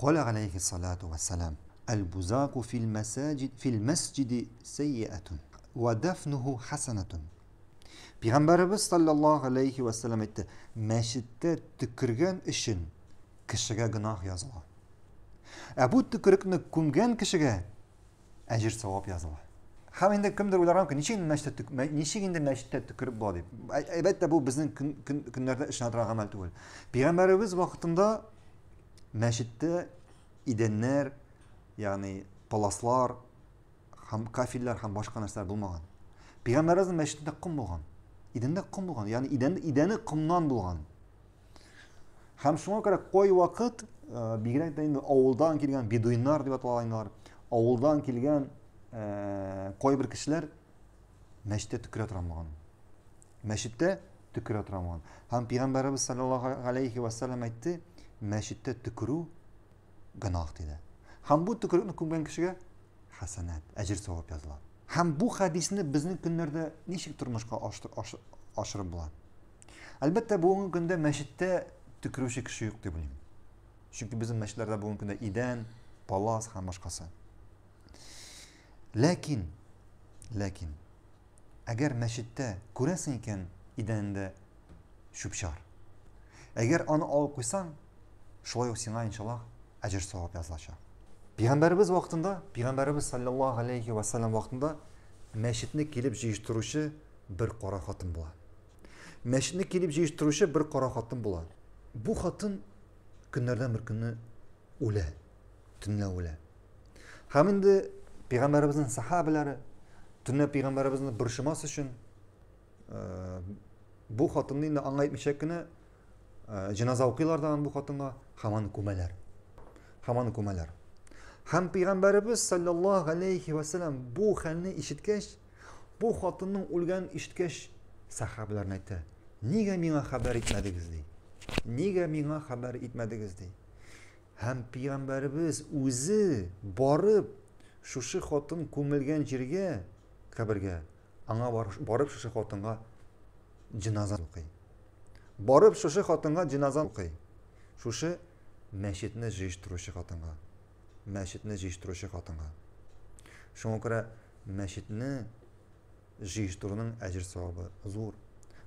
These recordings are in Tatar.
Каля алейхиссалату вассалам: "Әл-бузаку фил масаҗид фил мәсҗиди сайyiатун ва дафнуху хасанатун". Пәйгамбәребез саллаллаһу алейхи вассалам әйтте: "Мәчеттә төкергән өчен кешегә гөнаһ языла. Ә бу төкерекне күмгән кешегә әҗер савап языла. Һәм инде кемдер уйларга мөмкин, ничек инде мәчеттә ничек инде мәчеттә төкереп була дип. Әлбәттә, бу безнең көн, көн, көннәрдә эшләнә торган гамәл түгел. Пәйгамбәребез вакытында мәчеттә идәннәр, ягъни паласлар һәм кафельләр һәм башка нәрсәләр булмаган. Пәйгамбәребезнең мәчетендә ком булган. Идәндә ком булган, ягъни идән идәне комнан булган. Һәм шуңа күрә кайвакыт, э, бигрәк тә инде авылдан килгән бедуиннар дип атала инде алар, авылдан килгән э, кайбер кешеләр мәчеттә төкерә торган булган. Мәчеттә төкерә торган булган. Һәм пәйгамбәребез саллаллаһу алейхи ва саллям әйтте, мәчеттә төкерү гөнаһ диде. Һәм бу төкерекне күмгән кешегә хәсәнәт, әҗер савап языла. Һәм бу хәдисне безнең көннәрдә ничек тормышка ашырып була? Әлбәттә, бүгенге көндә мәчеттә төкерүче кеше юк дип уйлыйм. Чөнки безнең мәчетләрдә бүгенге көндә идән, палас һәм башкасы. Ләкин, ләкин, әгәр мәчеттә күрәсең икән идәнендә чүп-чар. Әгәр аны алып куйсаң, шулай ук сиңа иншаллаһ әҗер савап язылачак. Пәйгамбәребез вакытында, пәйгамбәребез саллаллаһу алейхи ва саллям вакытында мәчетне килеп җыештыручы бер кара хатын була. Мәчетне килеп җыештыручы бер кара хатын була. Бу хатын көннәрдән бер көнне үлә, төнлә үлә. Һәм инде пәйгамбәребезнең сахабәләре төнлә пәйгамбәребезне борчымас өчен э, бу хатынны инде аңа әйтмичә кенә э, җеназа укыйлар да бу хатынга һәм аны күмәләр. Һәм аны күмәләр. Һәм пәйгамбәребез саллаллаһу алейхи ва саллям бу хәлне ишеткәч, Бу хатынның үлгәнен ишеткәч, сәхабәләренә әйтә, Нигә миңа хәбәр итмәдегез, ди. Нигә миңа хәбәр итмәдегез, ди. Һәм пәйгамбәребез үзе барып, шушы хатын күмелгән җиргә, кабергә, аңа барып шушы хатынга җеназа укый. Барып шушы хатынга җеназа укый. Шушы мәчетне җыештыручы хатынга. Мәчетне җыештыручы хатынга. Шуңа күрә мәчетне җыештыруның әҗер савабы зур.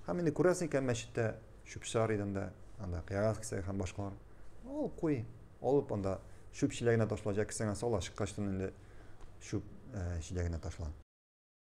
Һәм инде күрәсең икән мәчеттә чүп-чар идәндә, анда кәгазь кисәге һәм башкалар. Алып куй, алып анда чүп чиләгенә ташла, җә кесәңә сал, чыккачтан инде чүп э, чиләгенә ташла.